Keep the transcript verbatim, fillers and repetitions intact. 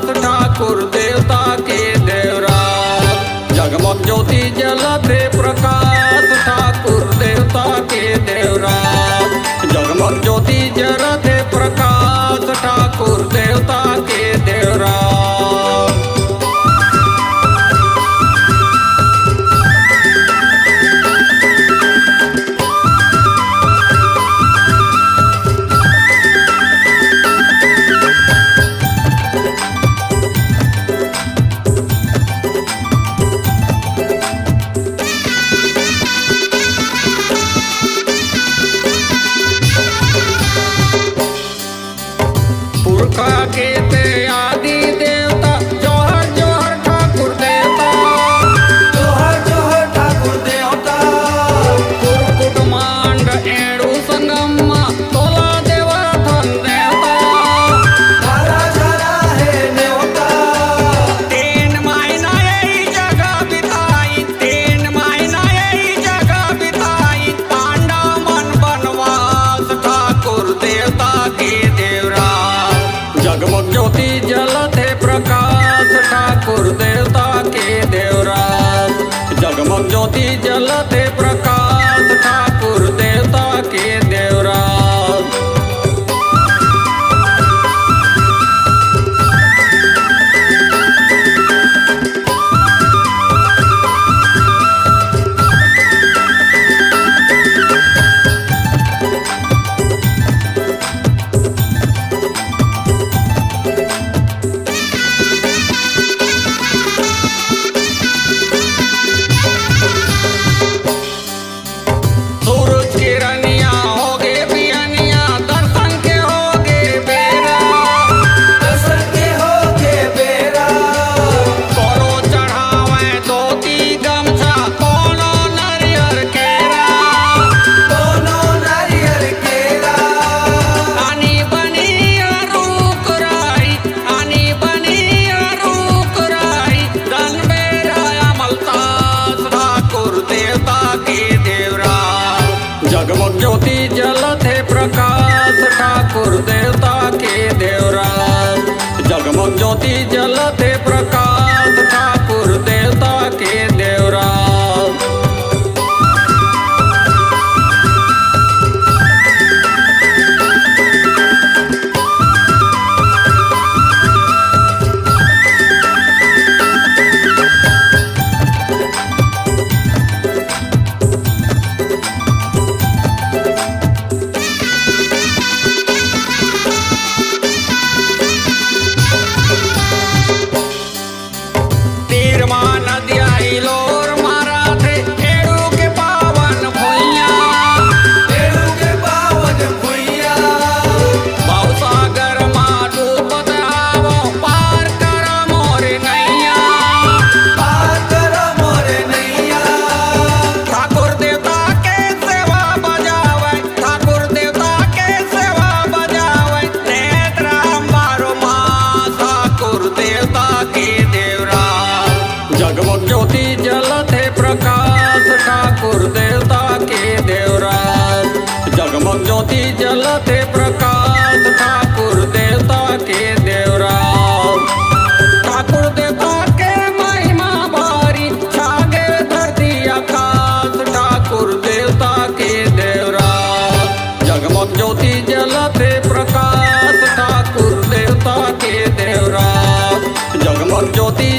ठाकुर देवता के देवरा, जगमग ज्योति जलत हे प्रकाश ठाकुर देवता के देवरा, जगमग ज्योति जलत हे प्रकाश ठाकुर देवता के देवरा। पुरखा के ते आदि देवता, जोहर जोहर ठाकुर देवता। जोहर जोहर ठाकुर देवता। कुरकुट मांड एड़ू संगम्मा, तोला देवा धन देवता। धरा धरा हे नेवता। तीन महीना यही जगह बिताई, तीन महीना यही जगह बिताई, पांडव मन बनवास ठाकुर देवता के देवरा। जगमग ज्योति जलत हे प्रकाश ठाकुर देवता के देवरा। जगमग ज्योति जलत हे प्रकाश ठाकुर देवता के देवरा। सूरज किरनिया होगे बियनिया, दर्शन के होगे बेरा। दर्शन के होगे बेरा। कोनो चढ़ावे धोती गमछा, कोनो नरियर केरा। कोनो नरियर केरा। आनी बनी रुख राई, आनी बनी रुख राई, दन बेरा अमलतास ठाकुर देवता के देवरा। जगमग ज्योति जलत हे प्रकाश ठाकुर देवता के देवरा। जगमग ज्योति जलत हे प्रकाश ठाकुर देवता के देवरा। तीर मा नदिया हिलोर मारत हे, एड़ू के पावन भुइयां। एड़ू के पावन भुइयां। भवसागर मा डूबत आवो, पार कर मोरे नैया। पार कर मोरे नैया। ठाकुर देवता के सेवा बजावे, ठाकुर देवता के सेवा बजावे, नेत्र अंबारो माँ ठाकुर देवता के देवरा। जगमग ज्योति जलत हे प्रकाश ठाकुर देवता के देवरा। जगमग ज्योति जलत हे प्रकाश ठाकुर देवता के देवरा। ठाकुर देवता के महिमा भारी, छागे धरती आकाश ठाकुर देवता के देवरा। जगमग ज्योति जलत हे प्रकाश ठाकुर देवता के देवरा। जगमग ज्योति